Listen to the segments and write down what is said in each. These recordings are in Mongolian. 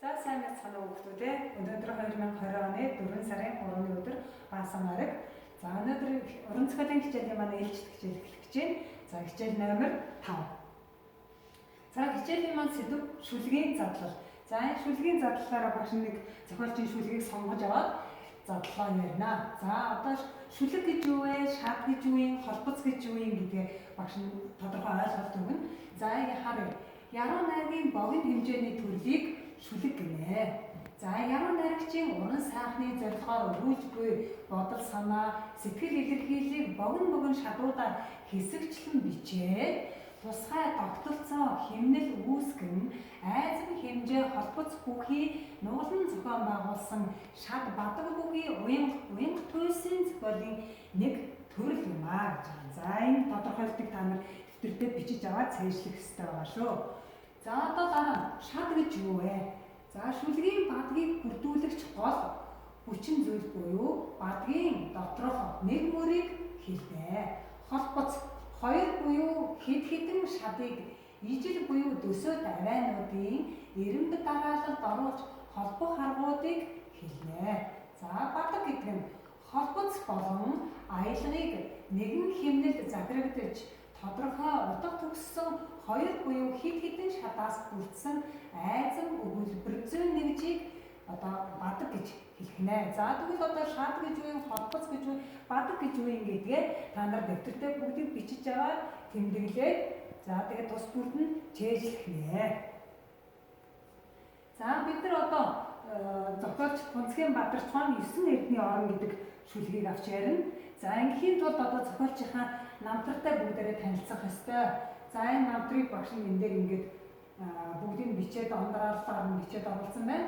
За, сайн байцгаана уу, хүүхдүүд ээ. Өнөөдөр 2020 оны 4 сарын 3-ны өдөр, Баасан гараг. За, өнөөдөр уран зохиолын хичээлийн манай ээлжит хичээл эхлэх гэж байна. За, хичээл номер 5. За, хичээлийн маань сэдэв шүлгийн задлал. За, энэ шүлгийн задлалаараа багш нэг зохиолчийн шүлгийг сонгож аваад задлаа ярина. За, одоо шүлэг гэж юу вэ? Шад гэж юу юм? Холбоц гэж юу юм гэдгээ багш нь тодорхой ойлголт өгнө. За, харъя. Яруу найргийн богино хэмжээний төрлийг шүлэг гинэ. За, яруу найрагчийн уран сайхны зорилгоор өрүүлж буй бодол санаа, сэтгэл илэрхийллийг богино богино шадуудаар хэсэгчлэн бичээд тусгай тогтолцоо, хэмнэл үүсгэн, айзан хэмжээ, холбоц бүхий нугалан зохион байгуулсан шад, бадаг бүхий уянга, уянга туйсын зохиолын нэг төрөл юм аа гэж байгаа. За, энэ тодорхойлолтыг та нар дэвтэртээ бичиж аваад цээжлэх ёстой байгаа шүү. За, одоо дараа нь шад гэж юу вэ? За, шүлгийн бадгийг бүрдүүлэгч гол хүчин зүйл буюу бадгийн доторх нэг мөрийг хэлнэ. Холбоц хоёр буюу хэд хэдэн шадыг ижил буюу төсөөт авиануудын эрэмб дараалалд оруулж холбох аргуудыг хэлнэ. За, бадаг гэдэг нь холбоц болон аялгыг нэгэн хэмнэлд захирагдаж тодорхой утга төгссөн хоёр буюу хэд хэдэн шадаас бүрдсэн айзан өгүүлбэр зүйн нэгжийг одоо бадаг гэж хэлэх нэ. За, тэгвэл одоо шад гэж юу юм, холбоц гэж юу, бадаг гэж юу юм гэдгээ та нар дэвтэртээ бүгдийг бичиж аваад тэмдэглээд, за, тэгээд тус бүрд нь чэйжлэх нэ. За, бид нар одоо зохиолч Хүнцгийн Бадарчхан 9 эрдний орон гэдэг шүлгийг авч ярина. За, ингээхийн тулд одоо зохиолчийнхаа намтартай бүгдээрээ танилцах ёстой. За, энэ намтрыг багш нь энэ дээр ингээд бүгдийг бичээд, он дараалалаар нь бичээд оруулсан байна.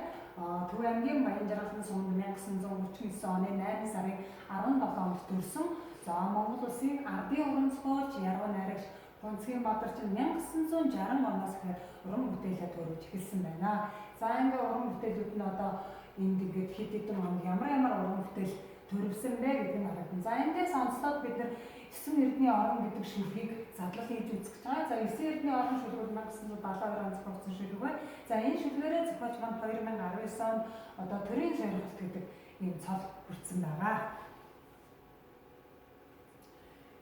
Төв аймгийн Баян-Жаргалан суманд 1939 оны 8 сарын 17-нд төрсөн. За, Монгол улсын ардын уран зохиолч, яруу найрагч Хүнцгийн Бадарчин 1960 оноос эхлээд уран бүтээлээ төрүүлж эхэлсэн байна. За, ингээ уран бүтээлүүд нь одоо энд ингээд хэд хэдэн онд ямар ямар уран бүтээл төрөвсөн бэ гэдэг нь харагдана. За, эндээс онцлоод бид нар 9 эрдний орон гэдэг шүлгийг задлал хийж үзэх гэж байгаа. За, 9 эрдний орон шүлэг бол 1972 онд зохиогдсон шүлэг байна. За, энэ шүлгээрээ зохиолч маань 2019 онд одоо төрийн сонирхолт гэдэг ийм цол хүртсэн байгаа.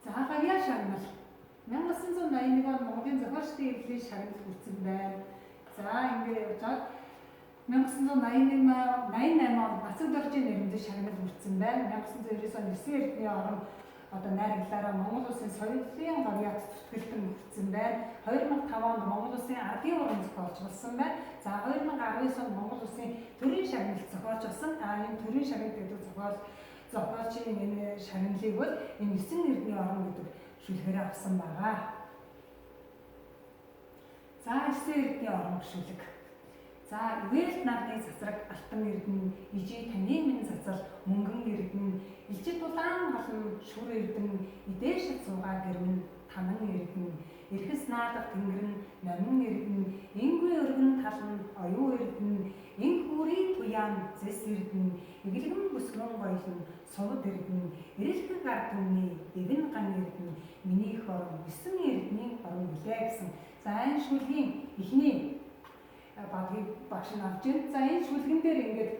За, гавьяа шагнал 1981 онд Монголын зохиолчдын эвлэлийн шагнал хүртсэн байна. За, ингээд явж байгаа. 1988 онд Нацаг доржийн нэрмжийн шагнал хүртсэн байна. 1999 онд 9 эрдний орон одоо найрагдлаараа Монгол улсын соёлын гавьяат зүтгэлтэн хүртсэн байна. 2005 онд Монгол улсын ардын уран зохиолч болсон байна. За, 2019 онд Монгол улсын төрийн шагналт зохиолч болсон. А энэ төрийн шагнал гэдэг зохиолчийн энэ шагналыг бол энэ 9 эрдний орон гэдэг шүлгээр авсан байгаа. За, 9 эрдний орон шүлэг. За, ивэл нарны цацраг алтан эрдэнэ, ижий таны минь цацал мөнгөн эрдэнэ, элчит улаан галан шүр эрдэнэ, идээшил суугаа гэрмэн танан эрдэнэ, эрхэс наадах тэнгэр нь номин эрдэнэ, энгүй өргөн тал нь оюу эрдэнэ, энх бүрийн туяан зэс эрдэнэ, эгэлгэн бүсгэн гоёл нь сувд эрдэнэ, эрэлхэн гар түмний эгэн ган эрдэнэ, миний их орон 9 эрдэнийн орон билээ гэсэн. За, энэ шүлгийн эхний бадгийг багш нь авч байна. За, энэ шүлгэн дээр ингээд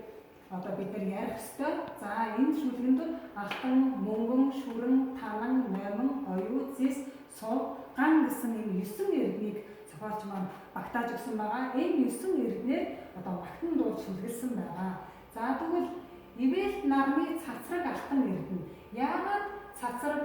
одоо бид нар ярих ёстой. За, энэ шүлгэнд алтан, мөнгөн, шүрэн, танан, номин, оюу, зэс, сув, ган гэсэн энэ 9 эрднийг зохиолч маань багтааж өгсөн байгаа. Энэ 9 эрднээр одоо магтан дуулж шүлгэлсэн байгаа. За, тэгвэл ивэл нарны цацраг алтан эрдэнэ. Яагаад цацраг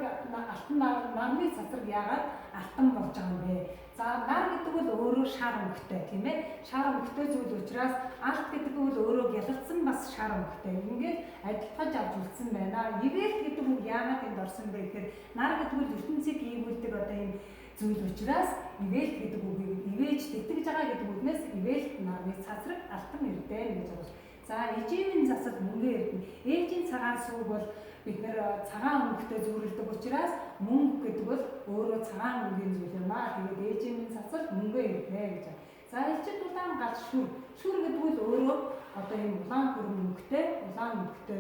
алтан, нарны цацраг яагаад алтан болж байгаа юм бэ? За, нар гэдэг бол өөрөө шар өнгөтэй, тийм ээ. Шар өнгөтэй зүйл учраас алт гэдэг бол өөрөө гялалцсан бас шар өнгөтэй. Ингээд адилтгаж авч үлдсэн байна. Ивэл гэдэг үг яагаад энд орсон бэ гэхээр нар гэдэг бол ертөнцийг ийгүүлдэг одоо энэ зүйл учраас ивэл гэдэг үгийг ивэж тэтгэж байгаа гэдэг үгнээс ивэл нарны цацраг алтан эрдэнэ гэж оруулж. За, ижимэн засал мөнгө эрдэнэ. Ээжийн цагаан сүүг бол бид нэр цагаан өнгөтэй зүүрэлдэг учраас мөнгө гэдэг бол өөрөө цагаан өнгийн зүйл юм аа. Тэгээд ээжийн цацал мөнгө эрдэнэ гэж. За, элчит улаан гал шүр. Шүр гэдэг бол өөрөө одоо ийм улаан бүрэн өнгөтэй, улаан өнгөтэй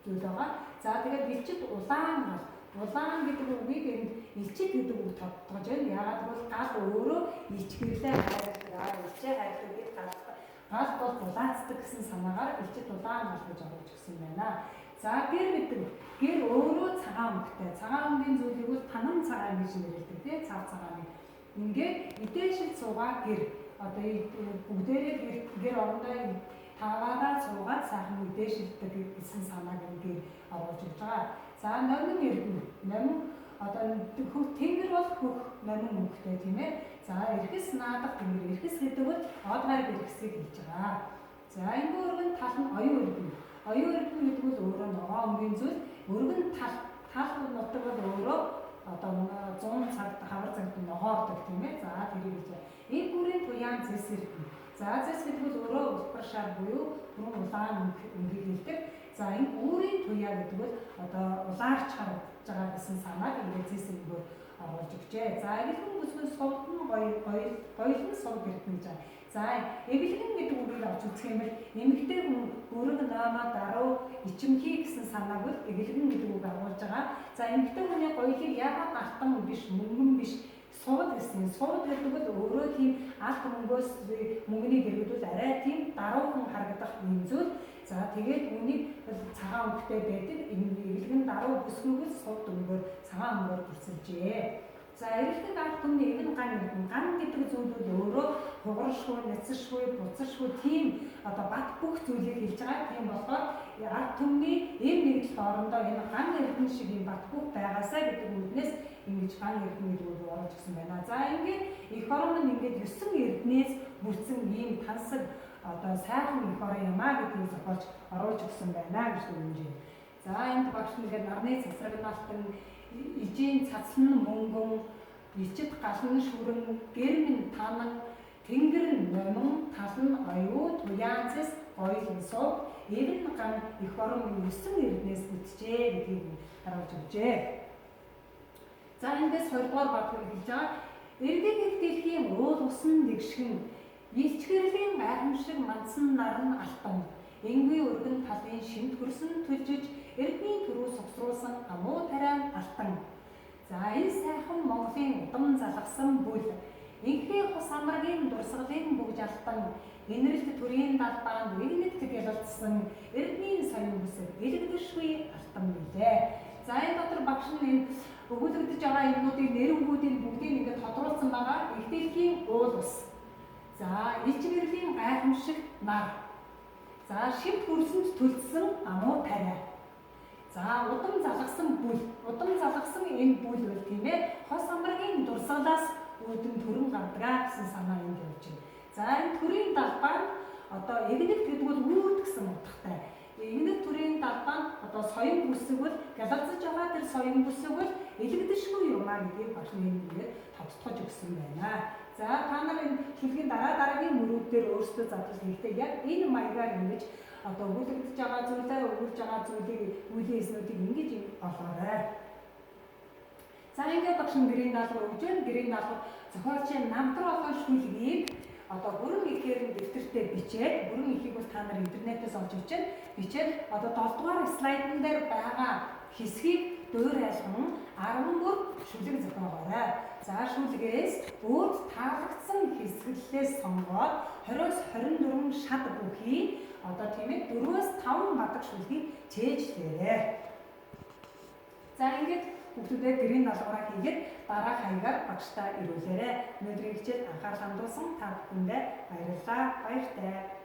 зүйл байгаа. За, тэгээд элчит улаан гал. Улаан гэдэг үгийг энд элчит гэдэг үг тодтогч байна. Яагаад гэвэл гал өөрөө илчгэрлээ хайрладаг. Элчээ хайрладаг бид гал Гал бол дулаацдаг гэсэн санаагаар элчит улаан гал гэж оруулж өгсөн байна. За гэр гэдэг гэр өөрөө цагаан өнгөтэй. Цагаан өнгийн зүйлийг бол танан цагаан гэж нэрлэдэг тий, цав цагаан. Ингээд идээшил суугаа гэр одоо бүгдээрээ гэр орондоо таваараа суугаад сайхан идээшилдэг гэсэн санааг ингээд оруулж өгч байгаа. За номин эрдэнэ. Номин одоо тэнгэр бол хөх номин өнгөтэй тийм ээ. За эрхэс наадах тэнгэр. Эрхэс гэдэг бол од гариг эрхэсийг хэлж байгаа. За энгийн өргөн тал нь оюун эрдэнэ. Оюун эрдэнэ гэдэг бол өөрөө ногоон өнгийн зүйл. Өргөн тал тал нутаг бол өөрөө одоо 100 цагт хавар цагт ногоордог тийм ээ. За тэрийг хэлж байгаа. Энэ бүрийн туяан зэс эрдэнэ. За зэс гэдэг бол өөрөө улбар шар буюу түрүүн улаан өнгийг хэлдэг. За энэ үүрийн туяа гэдэг бол одоо улаарч харагдаж байгаа гэсэн санааг ингээд зэс өнгөөр оруулж өгчээ. За эвлэгэн бүсгэн сувд нь гоё гоёл нь сув гэрдэн гэж байгаа. За эвлэгэн гэдэг үгийг авч үзэх юм бол эмэгтэй хүн өрөг наамаа даруй ичимхий гэсэн санааг бол эвлэгэн гэдэг үг агуулж байгаа. За эмэгтэй хүний гоёлыг яагаад алтан биш, мөнгөн биш, сувд гэсэн. Сувд гэдэг бол өөрөө тийм алт мөнгөөс мөнгөний дэргэдвэл арай тийм даруухан харагдах юм зүйл. За тэгээд үүнийг цагаан өнгөтэй байдаг. Эвлэгэн даруй бүсгүйг л сувд өнгөөр цагаан өнгөөр дүрсэлжээ. За эрэлтэн ард түмний эгэн ган эрдэнэ. Ган гэдэг зүйл бол өөрөө хугаршгүй, няцшгүй, буцаршгүй тийм одоо бат бүх зүйлийг хэлж байгаа. Тийм болохоор ард түмний эм нэгдэл хоорондоо энэ ган эрдэнэ шиг юм бат бүх байгаасаа гэдэг үүднээс ингэж ган эрдэнэ гэдэг үг оруулж өгсөн байна. За ингээд эх орон нь ингээд 9 эрдэнээс бүрдсэн ийм тансаг одоо сайхан эх орон юм а гэдгийг зохиолч оруулж өгсөн байна гэж дүгнэж байна. За энд багш нэгээр нарны цацраг наалтан ижийн цацлан мөнгөн, элчит галан шүрэн, гэрмэн танан, тэнгэр нь номон, тал нь оюу, туяан цэс, гоёл нь сув, эвэн ган эх орон минь 9 эрдэнээс бүтжээ гэдгийг харуулж өгчээ. За эндээс 2 дугаар бадгийг хэлж байгаа. Эргэг их дэлхийн уул усан нэгшгэн, илчгэрлийн гайхамшиг мандсан нар нь алтан, энгүй өргөн талын шимт хөрсөн төлжиж, эрдний төрөө сувсруулсан амуу тариан алтан. За энэ сайхан Монголын удам залгасан бүл, инхээ хус амрагийн дурсгалын бүгж алтан, инэрэлт төрийн далбаанд нэгнэгт гялалцсан эрдний соён бүсэг элэгдэшгүй алтан билээ. За энэ дотор багш нь энэ өгүүлэгдэж байгаа юмнуудыг нэр үгүүдийн бүгдийг ингээд тодруулсан байгаа. Их дэлхийн уул ус. За илчгэрлийн гайхамшиг нар. За шимт хөрсөнд төлдсөн амуу тариа. За удам залгасан бүл. Удам залгасан энэ бүл бол тийм ээ хос амрагийн дурсгалаас үүдэн төрөн гардгаа гэсэн санаа энд явж байна. За энэ төрийн далбаанд одоо эгнэгт гэдэг бол үүд гэсэн утгатай. Эгнэг төрийн далбаанд одоо соён бүсэг бол галалзаж байгаа тэр соён бүсэг бол элэгдэшгүй юм а гэдгийг багш нь ингээд тодтогч өгсөн байна. За та нар энэ шүлгийн дараа дараагийн мөрүүд дээр өөрсдөө задлал хийхдээ яг энэ маягаар ингэж одоо өгүүлэгдэж байгаа зүйлээ өгүүлж байгаа зүйлийг үеийн эснүүдийг ингэж олоорой. За ингээд багш нь гэрийн даалгавар өгж байна. Гэрийн даалгавар зохиолчийн намтар болгон шүлгийг одоо бүрэн ихээр нь дэвтэртээ бичээд, бүрэн ихийг бол та нар интернетээс олж авчиад бичээд одоо 7 дугаар слайдн дээр байгаа хэсгийг дуурайлхан 10 шүлэг зохиогоорой. За шүлгээс өөрт таалагдсан хэсэглэлээс сонгоод 20-оос 24 шат бүхий одоо тийм ээ 4-5 бадаг шүлгийг чэйжлээрэй. За ингээд хүүхдүүдээ гэрийн даалгавраа хийгээд дараах хаягаар багштай ирүүлээрэй. Өнөөдрийн хичээл анхаарал хандуулсан та бүхэндээ баярлалаа. Баяртай.